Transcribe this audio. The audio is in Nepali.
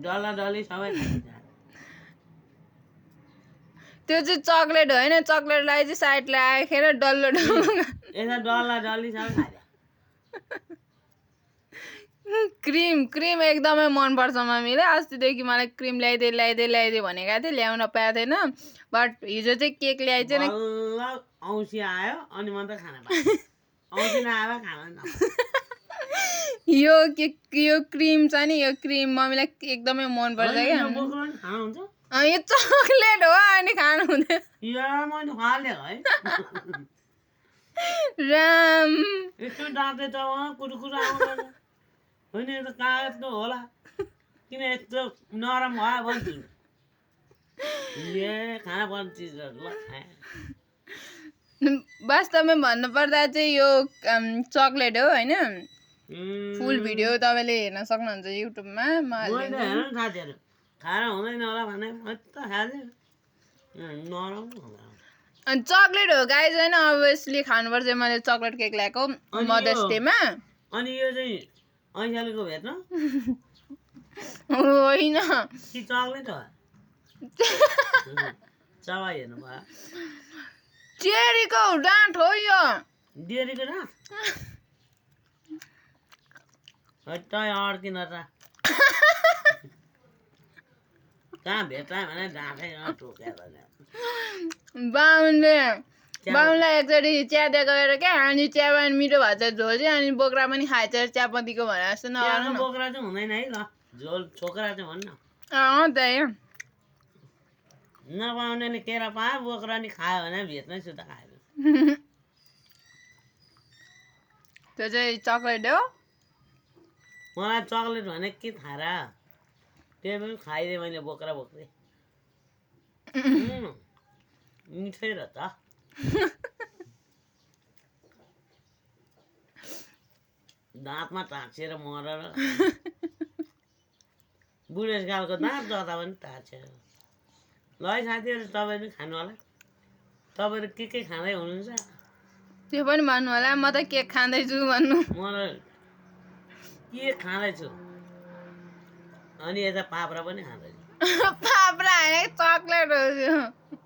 डल्ला डल्ली सबै खाइन्छ त्यो चाहिँ चक्लेट होइन चक्लेटलाई चाहिँ साइडले आएर डल्लो डल्लो यता डल्ला डल्ली सबै खाइन्छ क्रिम क्रिम एकदमै मनपर्छ मम्मीले अस्तिदेखि मलाई क्रिम ल्याइदे भनेका थिएँ ल्याउन पाएको थिएन बट हिजो चाहिँ केक ल्याइदिएन बल्ल औँसी आयो अनि मात्रै खान पाएँ औँसी नआएर खान न यो क्रिम छ नि यो क्रिम मम्मीलाई एकदमै मनपर्छ क्या यो बोक्रो नि खानु हुन्छ यो चक्लेट हो अनि खानु हुँदैन यो मैले फाले है राम यस्तो डाँटे त कुरकुर आउँदैन होइन यो त कागजको होला किन यस्तो नरम भयो भन्छु ए खाना पर्ने चिजहरू ल खाएँ वास्तवमा भन्नुपर्दा चाहिँ यो चक्लेट हो होइन फुल भिडियो तपाईँले हेर्न सक्नुहुन्छ युट्युबमा मैले त हेर साथीहरू खाएर हुँदैन होला भने त खाँदै नरम अनि चक्लेट हो गाइज होइन अभियसली खानुपर्छ मैले चक्लेट केक ल्याएको मदर्स डेमा अनि यो चाहिँ ऐसालीको भेट्न होइन कि चक्लेट हो चबाई हेर्नु भयो चेरीको डाँठ हो यो डेरीको न तै अड्किन त कहाँ भेट्ला भने डाँठै टोकेर बाहुनलाई एकचोटि चिया दिएको गएर क्या अनि चिया पनि मिठो भएको छ झोल चाहिँ अनि बोक्रा पनि खाएछ चियापत्तीको भने जस्तो चियाको बोक्रा चाहिँ हुँदैन है ल झोल छोक्रा चाहिँ भन्न त नपाउनेले केरा पायो बोक्रा नि खायो भने भेट्नै सुता खायो त्यो चाहिँ चक्लेट हो मलाई चक्लेट भने के थाहा र त्यो पनि खाइदिएँ मैले बोक्रा बोक्दै मिठै र त दाँतमा टाँसेर मरेर बुढेसकालको दाँत जता पनि टाँसेर ल है साथीहरू तपाईँ पनि खानु होला तपाईँहरू के खाँदै हुनुहुन्छ त्यो पनि भन्नु होला म त केक खाँदैछु भन्नु मलाई के खाँदैछु अनि यता पाप्रा पनि खाँदैछु पाप्रा होइन चक्लेट हो